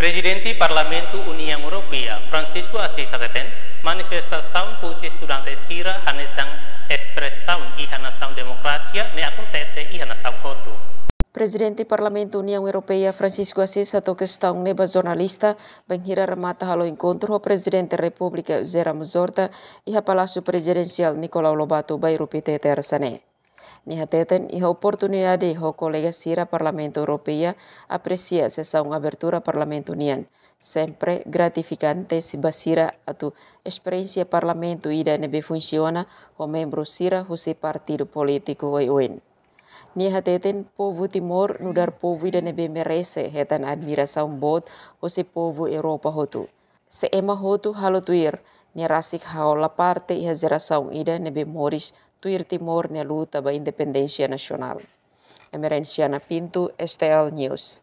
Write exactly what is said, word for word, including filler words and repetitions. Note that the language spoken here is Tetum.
Prezidente Parlamentu Uniaun Europeia, Francisco Assis hateten, manifestasaun husi estudante sira hanesan espresaun iha nasaun demokrasia ne'e akontese iha nasaun hotu. Prezidente Parlamentu Uniaun Europeia, Francisco Assis, hato'o kestaun ne'e ba jornalista bainhira remata halo enkontru ho Prezidente Repúblika José Ramos Horta iha Palásiu Prezidensiál Nicolau Lobato, Bairru Pité, Tersa ne'e. Nia hateten, iha oportunidade ho kolega sira Parlamentu Europeia apresia sesaun abertura Parlamentu nian, sempre gratifikante ba sira atu esperiénsia Parlamentu ida ne'ebé funsiona ho membru sira husi partidu polítiku oioin. Nia hateten, povu Timor nu'udar povu ida ne'ebé merese hetan admirasaun boot husi povu Europa hotu. Se ema hotu halo tuir, nia rasik hola parte iha jerasaun ida ne'ebé moris tuir Timor nia luta ba independénsia nasionál. Emerenciana Pinto, S T L News.